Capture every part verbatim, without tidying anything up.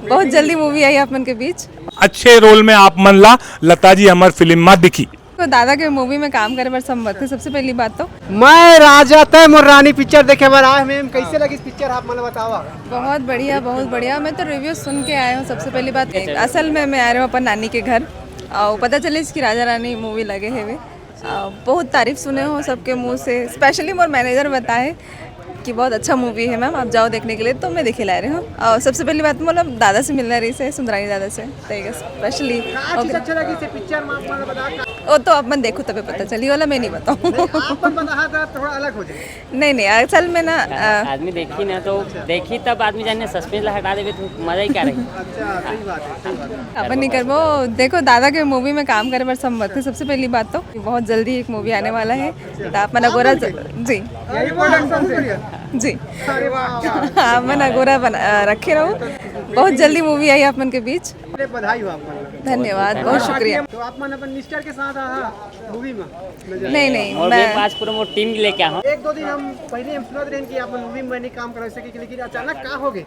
बहुत जल्दी मूवी आई आप मन के बीच। अच्छे रोल में आप मन ला लता जी हमर फिल्म मा दिखी। तो दादा के मूवी में काम करे बर सम्मत है, सबसे पहली बात तो। मैं राजा तय मोर रानी पिक्चर देखे बर आए हँव। कैसे लगिस पिक्चर, आप मन बतावा। बहुत बढ़िया, बहुत बढ़िया। मैं तो रिव्यू सुन के आए हँव। सबसे पहली बात, असल में मैं आ रहे हँव अपन नानी के घर और पता चलिस कि राजा रानी मूवी लगे हेवे। अ, बहुत तारीफ सुने हँव सबके मुँह से, स्पेशली मोर मैनेजर बताए कि बहुत अच्छा मूवी है मैम, आप जाओ देखने के लिए, तो मैं देखे ला रहे हँव। और सबसे पहली बात, मतलब, दादा से मिलना रहिस हे, सुंदरानी दादा से, तो स्पेशली। का चीज ओके। अच्छा लगिस हे पिक्चर में, आप मन बता का? वो तो आप मन देखो तबे पता चली, वाला मैं नहीं बताऊँ। नहीं, आप मन बता, हाँ, तो थोड़ा अलग हो जाए। नहीं, नहीं, असल में ना, अ, आदमी देखी ना तो देखी, तब आदमी जाने, सस्पेंस ला हटा देबे तो मजा ही क्या रही। अच्छा, सही बात है, सही बात है। अपन नहीं करबो। देखो, दादा के मूवी में काम करे बर सम्मत है, सबसे पहली बात तो। बहुत जल्दी एक मूवी आने वाला है, तो आप मन अगोरा ज-, जी। यही प्रोडक्शन से? जी। अरे वाह, वाह। आप मन अगोरा बना, अ, रखे रहो। बहुत जल्दी मूवी आई आप मन के बीच। अरे, बधाई हो आप मन। धन्यवाद, बहुत शुक्रिया। तो आप मन अपन मिस्टर के साथ आहा मूवी में? नहीं, नहीं, और मैं मैं आज पूरा वो टीम लेके आया हूँ। एक दो दिन हम पहले हम सुनत रहे कि आप मूवी में नहीं काम करा सके, लेकिन अचानक का हो गए?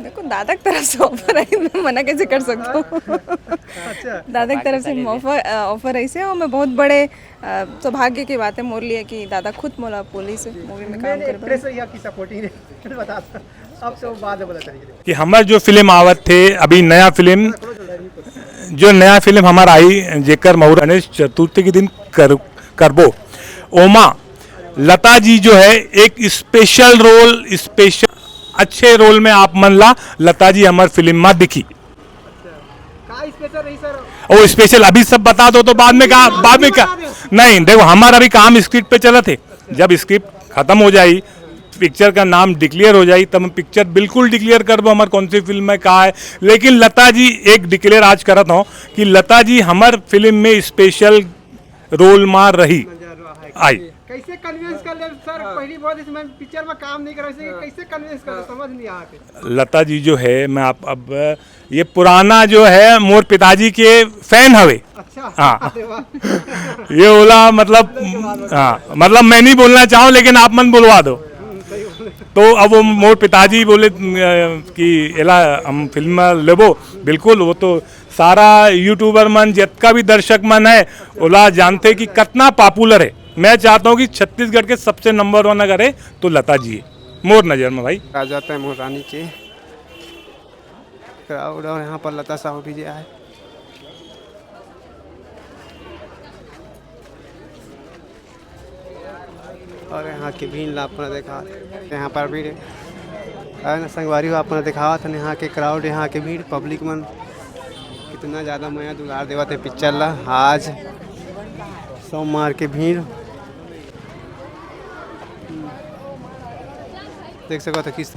देखो, दादा की तरफ से ऑफर आई, मैं मना कैसे कर सकता हूँ? अच्छा। दादा की तरफ से ऑफर, अ, ऑफर आई से, और मैं बहुत बड़े, अ, सौभाग्य की बात है मोर लिए कि दादा खुद मोला बोलिस हे मूवी में काम करे बर। एक्ट्रेस है या कि सपोर्टिंग है? बता दो। अब तो बाद में पता चलेगी। कि हमर जो फिल्म आवत हे, अभी नया फिल्म, जो नया फिल्म हमर आई, जेकर मुहूर्त गणेश चतुर्थी के दिन कर, करबो, ओमा लता जी जो है एक स्पेशल रोल, स्पेशल अच्छे रोल में आप मन ला लता जी हमर फिल्म मा दिखी। का स्पेशल रही सर? ओ स्पेशल अभी सब बता दो तो बाद में का, बाद में का? नहीं, देखो, हमारा अभी काम स्क्रिप्ट पे चलत हे। जब स्क्रिप्ट खत्म हो जाई, पिक्चर का नाम डिक्लेयर हो जाई, तब हम पिक्चर बिल्कुल डिक्लेयर करबो हमर कौन सी फिल्म में का है। लेकिन लता जी एक डिक्लेयर आज करत हूँ कि लता जी हमर फिल्म में स्पेशल रोल मा रही। आई। कैसे कन्विंस कर ले सर? पहली बार इसमें पिक्चर में काम नहीं करा, इसे कैसे कन्विंस कर ले? समझ नहीं आते। लता जी जो है, मैं आप, अब ये पुराना जो है, मोर पिताजी के फैन हवे। अच्छा। हाँ। अरे वाह। ये ओला, मतलब, हाँ, मतलब, मैं नहीं बोलना चाहूँ, लेकिन आप मन बोलवा दो। तो अब वो मोर पिताजी बोले, अ, कि एला हम फिल्म में लेबो। बिल्कुल, वो तो सारा यूट्यूबर मन, जितना भी दर्शक मन है, ओला जानते कि कितना पॉपुलर है। मैं चाहता हूँ कि छत्तीसगढ़ के सबसे नंबर वन अगर है, तो लता जी है, मोर नज़र में भाई। राजा तय मोर रानी के क्राउड, और यहाँ पर लता साहू भी आए। और यहाँ के भीड़ ला अपना देखा, यहाँ पर भीड़ है ना संगवारी हो, अपना दिखावत हन यहाँ के क्राउड, यहाँ के भीड़, पब्लिक मन कितना ज़्यादा मया दुलार देवत हे पिक्चर ला। आज सोमवार के भीड़ देख सकत हो किस